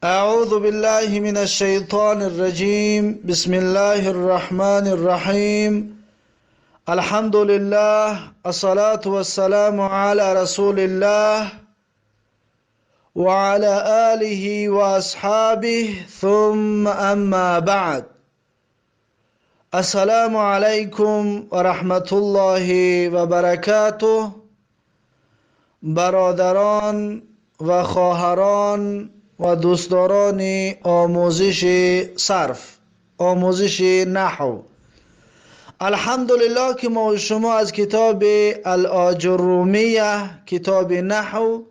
أعوذ بالله من الشيطان الرجيم. بسم الله الرحمن الرحيم. الحمد لله، الصلاة والسلام على رسول الله وعلى آله وأصحابه، ثم أما بعد. السلام عليكم ورحمة الله وبركاته. برادران و خواهران و دوستداران آموزش صرف، آموزش نحو، الحمدلله که ما و شما از کتاب الاجرومیه، کتاب نحو،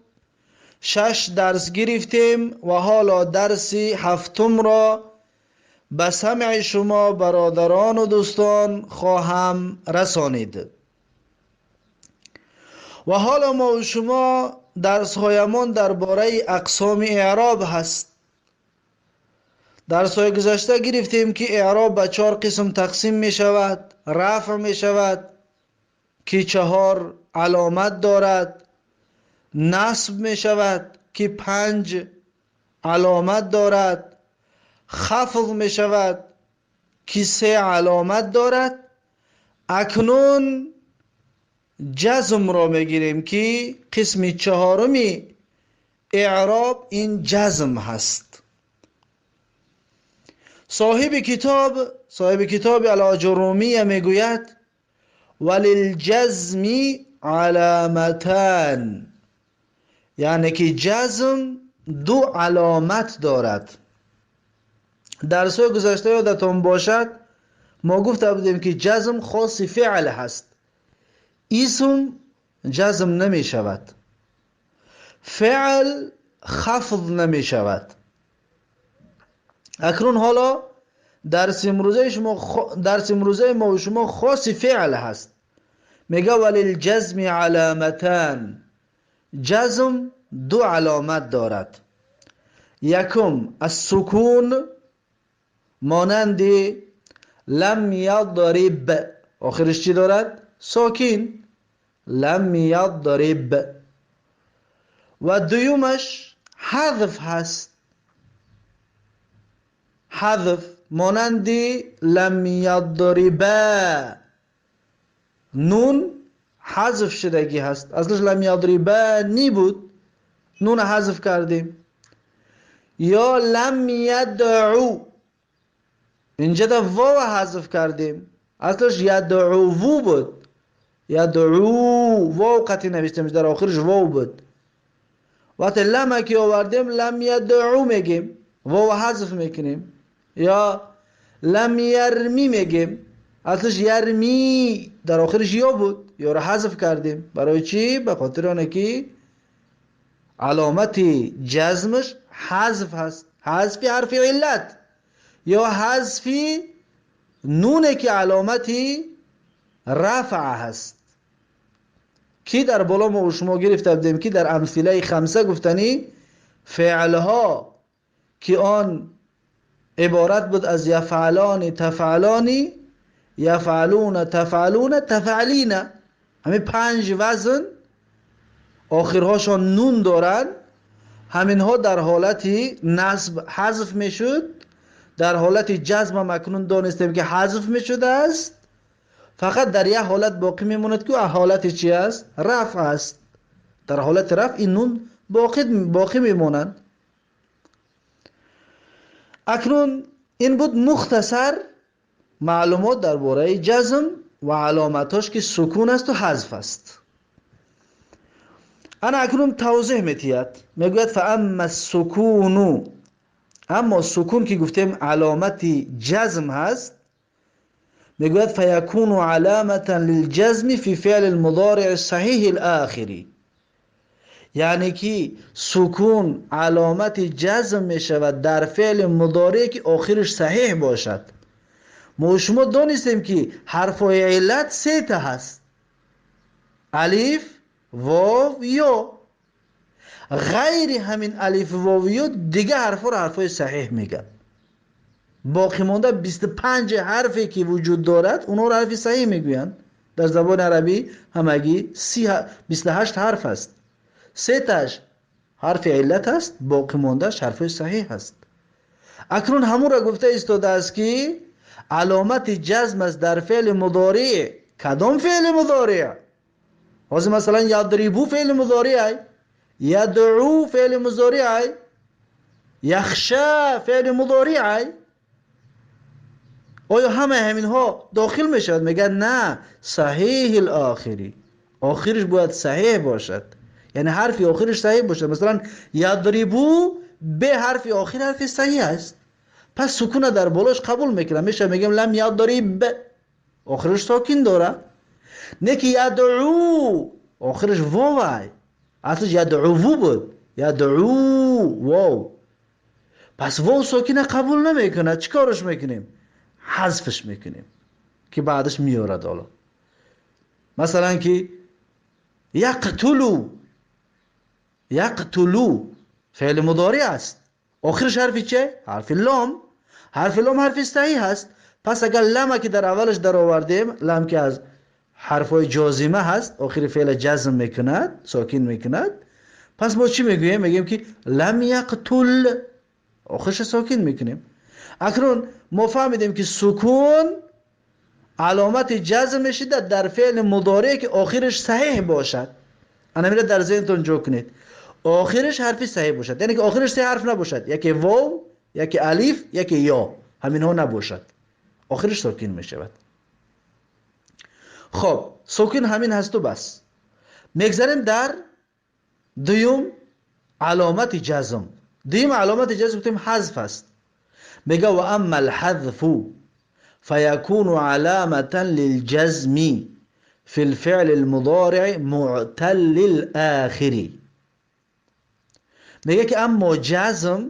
شش درس گرفتیم و حالا درس هفتم را به سمع شما برادران و دوستان خواهم رسانید. و حالا ما و شما درس هایمان درباره اقسام اعراب هست. درس های گذشته گرفتیم که اعراب به چهار قسم تقسیم می شود: رفع می شود که چهار علامت دارد، نصب می شود که پنج علامت دارد، خفض می شود که سه علامت دارد. اکنون جزم را میگیریم که قسم چهارمی اعراب این جزم هست. صاحب کتاب الاجرومیه میگوید: وللجزم علامتان، یعنی که جزم دو علامت دارد. درس های گذشته یادتان باشد، ما گفته بودیم که جزم خاص فعل هست، اسم جزم نمی شود، فعل خفض نمی شود. اکنون حالا درس امروزه ما و شما خاص فعل هست. میگه: وللجزم علامتان، جزم دو علامت دارد. یکم السکون، مانند لم یضرب، آخرش چی دارد؟ ساکن، لم یضرب. و دویمش حذف هست، حذف، مانند لم یضربا، نون حذف شدگی هست. اصلش لم یضربانی بود، نون حذف کردیم. یا لم یدعو، اینجا ده واو حذف کردیم، اصلش یدعو بود، یدعو، واو قطعی نوشتیم، در آخرش واو بود. وقتی لم که آوردیم، لم یدعو میگیم، واو حذف میکنیم. یا لم یرمی میگیم، اصلش یرمی، در آخرش یا بود، یا رو حذف کردیم. برای چی؟ به خاطر آنه که علامت جزمش حذف هست، حذف حرف علت یا حذف نونه که علامت رفع هست، که در بالا ما و شما گرفته بودیم که در امثله خمسه گفتنی فعلها که آن عبارت بود از یفعلان، تفعلانی، یفعلون، تفعلون، تفعلین. همین پنج وزن آخرهاشان نون دارن، همینها در حالت نصب حذف میشد. در حالت جزم هم اکنون دانستیم که حذف میشده است، فقط در یک حالت باقی میموند که حالت چی است؟ رفع است. در حالت رفع این نون باقی میمونند. اکنون این بود مختصر معلومات درباره جزم و علامتاش که سکون است و حذف است. انا اکنون توضیح میتید، میگوید: فاما السکون، اما سکون که گفتیم علامت جزم هست، میگوید: فیکون علامة للجزم فی فعل المضارع الصحیح الآخری، یعنی که سکون علامت جزم می شود در فعل مضارع که آخرش صحیح باشد. ما شما دانستیم که حرف علت سه تا هست: الف، واو، یا. غیر همین الف، واو، یا، دیگه حرفا رو حرفای صحیح میگن. باقی مانده 25 حرفی که وجود دارد، اونا رو حرف صحیح میگویند. در زبان عربی همگی 28 حرف است. سه تاش حرف ҳарфи иллат аст, боқӣ мондааш ҳарфи саҳеҳ аст. Акнун ҳамонро гуфта истодааст, ки аломати ҷазм аст дар феъли мудориъ. Кадом феъли мудориъ? Ҳозир масалан ядрибу феъли мудориъ, ядъу феъли мудориъ, яхша феъли мудориъ. Оё ҳамаи ҳаминҳо дохил мешавад? Мегӯяд на, саҳеҳи охирӣ, охириш бояд саҳеҳ бошад, яъне ҳарфи охириш саҳеҳ бошад. Масалан ядрибу бе ҳарфи охир ҳарфи саҳеҳ аст, пас сукуна дар болош қабул мекунам, мешавад мегӯям лам ядриб, охириш сокин дора. Не ки ядъу, охириш вовай, аслиш ядъуву буд, ядъу вов, пас вов сокина қабул намекунад. Чӣ кораш мекунем? Ҳазфш мекунем, ки баъдаш меорад. Ҳоло масалан ки яқтулу, яқтулу феъли мудориъ аст, охириш ҳарфи че? Ҳарфи лом. Ҳарфи лом ҳарфи саҳеҳ аст. Пас агар лама ки дар аввалаш даровардем, лам ки аз ҳарфҳои ҷозима ҳаст, охири феъла ҷазм мекунад, сокин мекунад, пас мо чӣ мегӯем? Мегӯем ки лам яқтул, охирша сокин мекунем. Акнун мо фаҳмидем, ки сукун аломати ҷазм мешида дар феъли мудориъ, ки охириш саҳеҳ бошад. Ана мира дар зеҳнтон ҷо кунед, охириш ҳарфи саҳеҳ бошад, яъне ки охириш се ҳарф набошад, яке вов, яке алиф, яке ё, ҳаминҳо набошад, охириш сокин мешавад. Хоб, сокин ҳамин ҳасту бас. Мегзарем дар дуюм аломати ҷазм. Дуюм аломати ҷазм гуфтем ҳазф аст. Мега: ва амма алҳазфу фаякуну аламатан лилҷазми фи лфеъли лмудориъ муъталли лохири. Мега ки аммо ҷазм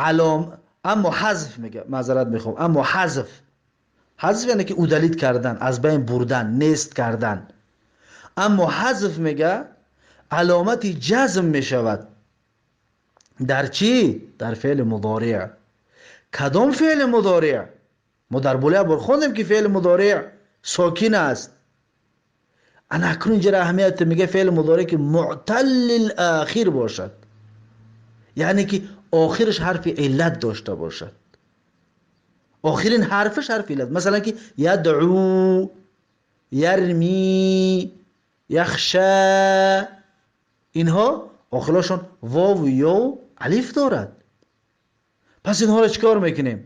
алом, аммо ҳазф, мега, маъзарат мехоҳам, аммо ҳазф, ҳазф яъне ки удалить кардан, аз байн бурдан, нест кардан. Аммо ҳазф, мега, аломати ҷазм мешавад дар чӣ? Дар феъли мудориъ. Кадом феъли мудориъ? Мо дар болоя бор хондем, ки феъли мудориъ сокин аст. Ана акнун инҷара аҳамият мега: феъли мудориъ ки муъталли охир бошад, яъне ки охираш ҳарфи иллат дошта бошад, охирин ҳарфаш ҳарфи иллат. Масалан ки ядъу, ярми, яхша, инҳо охирашон вов, ё, алиф дорад. Пас инҳоро чӣ кор мекунем?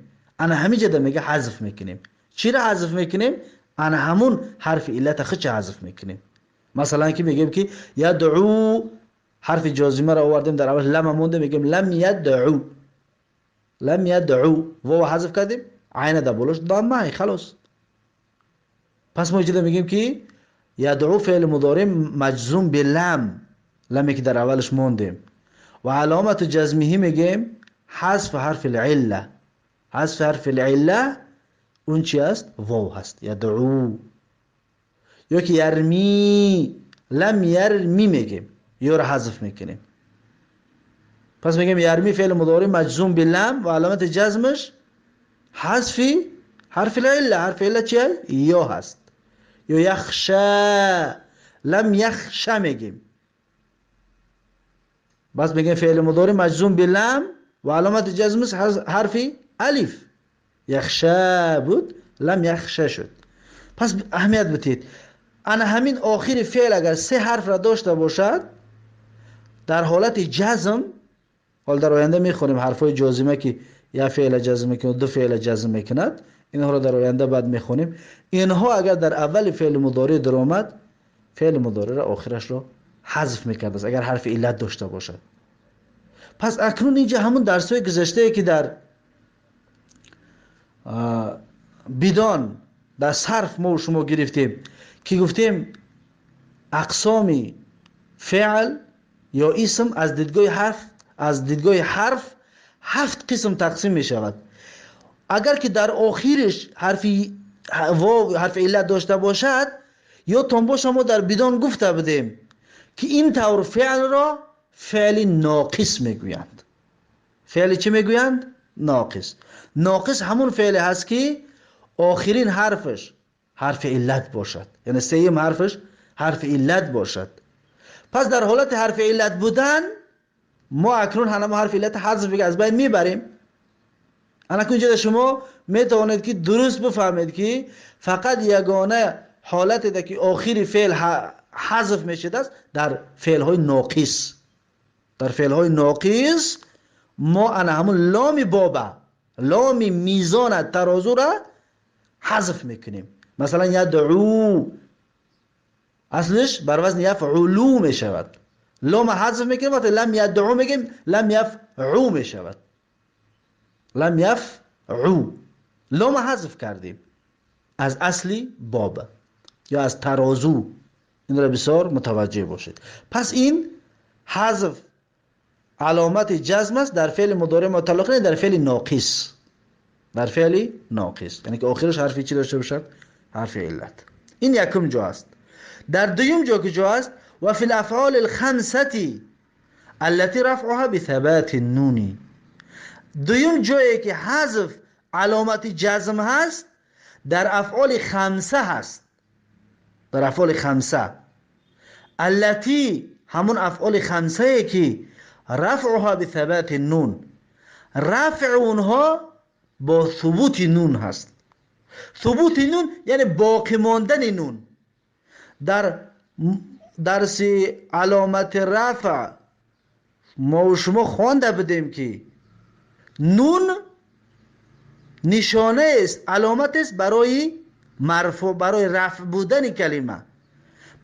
Ана ҳамин ҷада мега ҳазф мекунем. Чиро ҳазф мекунем? Ана ҳамун ҳарфи иллата хича ҳазф мекунем. Масалан ки мегӯем ки ядъу, ҳарфи ҷозимаро овардем, дар аввал лама монда, мегӯем лам ядъу, лам ядъу, вова ҳазф кардем, айна дар болош дамма, халос. Пас мо иҷода мегӯем ки ядъу феъли мудориъ маҷзум билам, ламе ки дар аввалаш мондем, ва аломату ҷазмиҳӣ мегӯем ҳазф ҳарфи лилла. Ҳазфи ҳарфи лилла он чи аст? Вов ҳаст. Ядъу ё ки ярми, лам ярми мегӯем, ёро ҳазф мекунем. Пас мегӯем ярми феъли мудориъ маҷзум билам ва аломати ҷазмаш ҳазфи ҳарфи лилла. Ҳарфи илла чи? Ё ҳаст. Ё яхша, лам яхша мегӯем. Бас мегӯем феъли мудориъ маҷзум билам ва аломати ҷазмаш ҳарфи алиф, яхша буд, лам яхша шуд. Пас аҳамият бидиҳед, ана ҳамин охири феъл агар се ҳарфра дошта бошад дар ҳолати ҷазм, ҳол дар оянда мехонем ҳарфҳои ҷозима, ки як феъла ҷазм мекунад, ду феъла ҷазм мекунад, инҳоро дар оянда баъд мехонем. Инҳо агар дар аввали феъли мудориъ даромад, феъли мудориъро охирашро ҳазф мекардааст, агар ҳарфи иллат дошта бошад. Пас акнун инҷа ҳамун дарсҳои гузаштае, ки дар бидон, дар сарф мо шумо гирифтем, ки гуфтем ақсоми феъл ё исм аз дидгоҳи ҳарф, аз дидгоҳи ҳарф ҳафт қисм тақсим мешавад. Агар ки дар охириш ҳарфи вов, ҳарфи иллат дошта бошад, ё тонбоша мо дар бидон гуфта будем, ки ин тавр феълро феъли ноқис мегӯянд. Феъли чӣ мегӯянд? Ноқис. Ноқис ҳамун феъле ҳаст, ки охирин ҳарфаш ҳарфи иллат бошад, яъне сеюм ҳарфаш ҳарфи иллат бошад. Пас дар ҳолати ҳарфи иллат будан ما اکنون همه حرف علت حذف از بین میبریم. انا اینجا شما میتوانید که درست بفهمید که فقط یگانه حالت ده که آخری فعل حذف میشد است در فعل های ناقص. در فعل های ناقص ما انا همون لام بابا، لام میزان ترازو را حذف میکنیم. مثلا یدعو اصلش بر وزن یفعلو میشود، لام حذف میکنیم، وقتی لم یدعو میگیم لم یفعو میشود، لم یفعو، لام حذف کردیم از اصلی باب یا از ترازو. این را بسیار متوجه باشید. پس این حذف علامت جزم است در فعل مضارع متعلق، نه در فعل ناقص. در فعل ناقص یعنی که آخرش حرفی چی داشته باشد؟ حرف علت. این یکم جا است. در دوم جا که جا است و فی الافعال الخمسه التي رفعها بثبات النون. دوم جایی که حذف علامت جزم هست در افعال خمسه هست. در افعال خمسه التي، همون افعال خمسه که رفعها بثبات النون، رفع اونها با ثبوت نون هست. ثبوت نون یعنی باقی ماندن نون. در درس علامت رفع ما و شما خوانده بودیم که نون نشانه است، علامت است برای مرفوع، برای رفع بودن کلمه.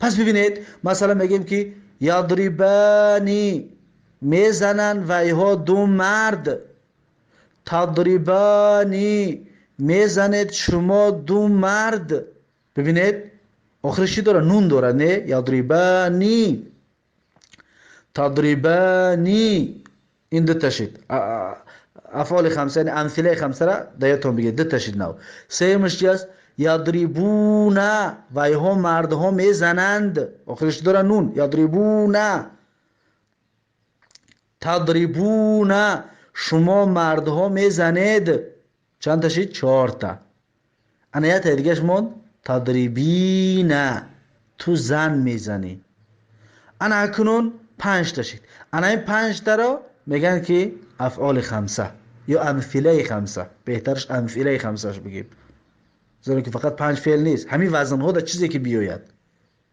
پس ببینید مثلا میگیم که یضربانی، میزنن و ایها دو مرد. تضربانی، میزنید شما دو مرد. ببینید آخرش چی داره؟ نون داره، نه؟ یضربانی، تضربانی، این دو تا شد. افعال خمسه یعنی امثله خمسه را دیتون بگید دو تا شد. نو سیمش چی است؟ یضربون، و ایها مردها میزنند، آخرش داره نون. یضربون، تضربون، شما مردها میزنید. چند تا شد؟ 4 تا. انا یه تا دیگهش موند تضربین، تو زن میزنی. انا اکنون 5 تا شد. انا این 5 تا را میگن که افعال خمسه یا امثله خمسه، بهترش امثله خمسهش بگیم، زیرا که فقط 5 فعل نیست، همین وزن ها در چیزی که بیاید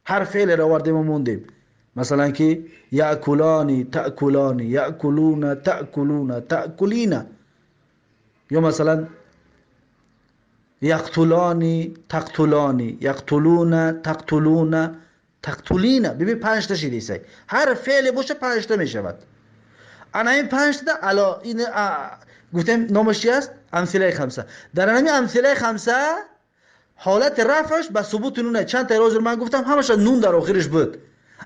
هر فعل را آوردیم و موندیم. مثلا که یاکلانی، تاکلانی، یاکلون، تاکلون، تاکلین، یا مثلا یقتلانی، تقتلانی، یقتلون، تقتلون، تقتلین. ببین 5 تا شده، هر فعل باشه 5 تا میشود. انا این 5 تا علا این گفتیم نامش چی است؟ امثله خمسه. در همین امثله خمسه حالت رفعش به ثبوت نونه. چند تا روز من گفتم همش نون در آخرش بود.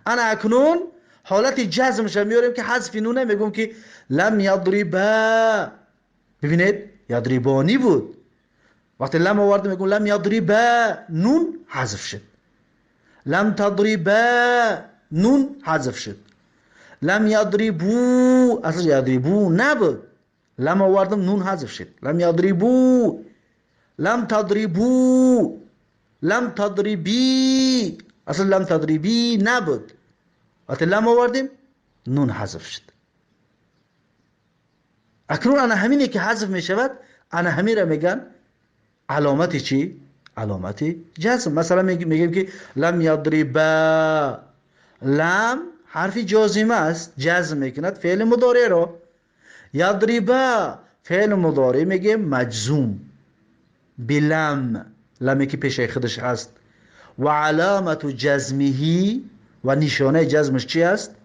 انا اکنون حالت جزمش میاریم که حذف نونه، میگم که لم یضربا. ببینید یضربانی بود، وقتی لم آوردم میگم لم یضربا، نون حذف شد. لم تضربا، نون حذف شد. لم یضربو، اصلا یضربو نبود، لم آوردم نون حذف شد. لم یضربو، لم تضربو، لم تضربی، اصلا لم تضربی نبود، وقتی لم آوردیم نون حذف شد. اکنون انا همینه که حذف می شود، انا همین را میگن علامت چی؟ علامت جزم. مثلا میگیم که لم یضربا، لم حرف جازمه است، جزم میکند فعل مضارع را. یضربا فعل مضارع میگه مجزوم بلم، لمی که پیش خودش هست، و علامت جزمه و نشانه جزمش چی است؟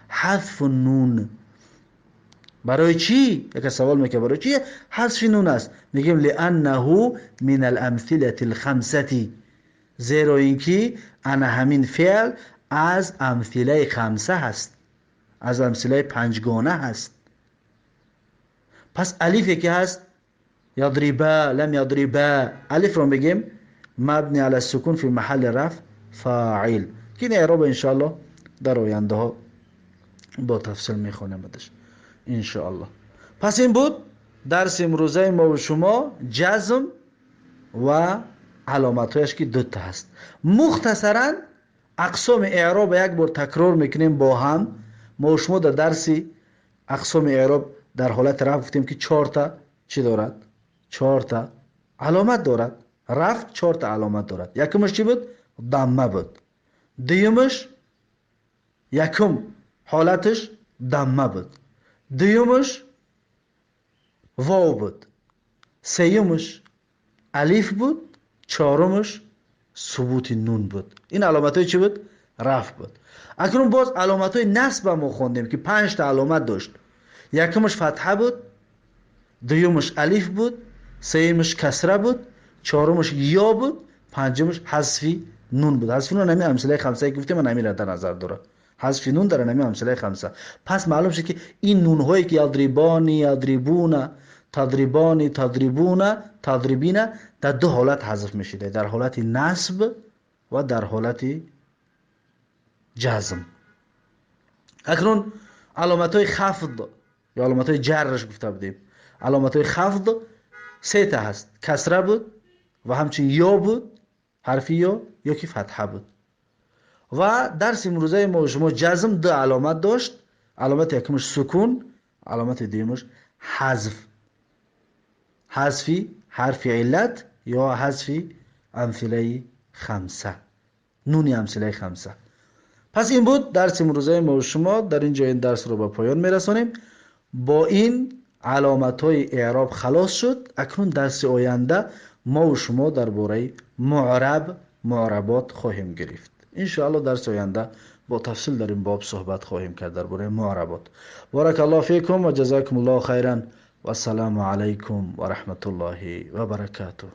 حذف النون. برای چی؟ یک سوال میگه برای چی حذف نون است؟ میگیم لانه من الامثله الخمسه، زیرا اینکه انا همین فعل از امثله خمسه هست، از امثله پنجگانه هست. پس الفی که هست یضربا، لم یضربا، الف رو میگیم مبنی علی السکون فی محل رفع فاعل، که این اعراب انشاءالله در آینده ها با تفصیل میخوانیم بدش انشاءالله. پس این بود درس امروزه ما و شما، جزم و علامتهایش که دو تا هست. مختصرا اقسام اعراب یک بار تکرار میکنیم با هم. ما و شما در درس Ақсоми эъроб дар ҳолати рафъ гуфтем, ки чорта чӣ дорад? Чорта аломат дорад. Рафъ чорта аломат дорад. Якумаш чӣ буд? Дамма буд. Дуюмаш, якум ҳолаташ дамма буд, дуюмаш вов буд, сеюмаш алиф буд, чорумаш субути нун буд. Ин аломатҳои чӣ буд? Рафъ буд. Акнун боз аломатҳои насба мо хондем, ки панҷта аломат дошт. Якумаш фатҳа буд, дуюмаш алиф буд, сеюмаш касра буд, чорумаш ё буд, панҷумаш ҳазфи нун буд. Ҳазфи нун ҳамин амсилаи хамсае гуфтем, ман ҳаминро дар назар дорам. Ҳазфи нун дар ҳамин амсилаи хамса. Пас маълум шуд, ки ин нунҳое ки ядрибони, ядрибуна, тадрибони, тадрибуна, тадрибина, дар ду ҳолат ҳазф мешуда: дар ҳолати насб ва дар ҳолати ҷазм. Акнун аломатҳои хафд ё аломатҳои ҷарраш гуфта будем. Аломатҳои хафд сета ҳаст: касра буд ва ҳамчунин ё буд, ҳарфи ё ё ки фатҳа буд. Ва дарси имрӯзаи мо шумо ҷазм ду аломат дошт: аломати якумаш сукун, аломати дуюмаш ҳазф, ҳазфи ҳарфи иллат ё ҳазфи амфилаи хамса, нуни амсилаи хамса. Пас ин буд дарси имрӯзаи мо шумо. Дар ин ҷо ин дарсро ба поён мерасонем. Бо ин аломатҳои эъроб халос шуд. Акнун дарси оянда мову шумо дар бораи муъраб, муъработ хоҳем гирифт, иншоалло. Дарси оянда бо тафсил дар ин боб суҳбат хоҳем кард, дар бораи муъработ. Барак Аллоҳ фикум ва ҷазакум Аллоҳу хайран. Вассалому алайкум ва раҳматуллоҳи ва баракатуҳ.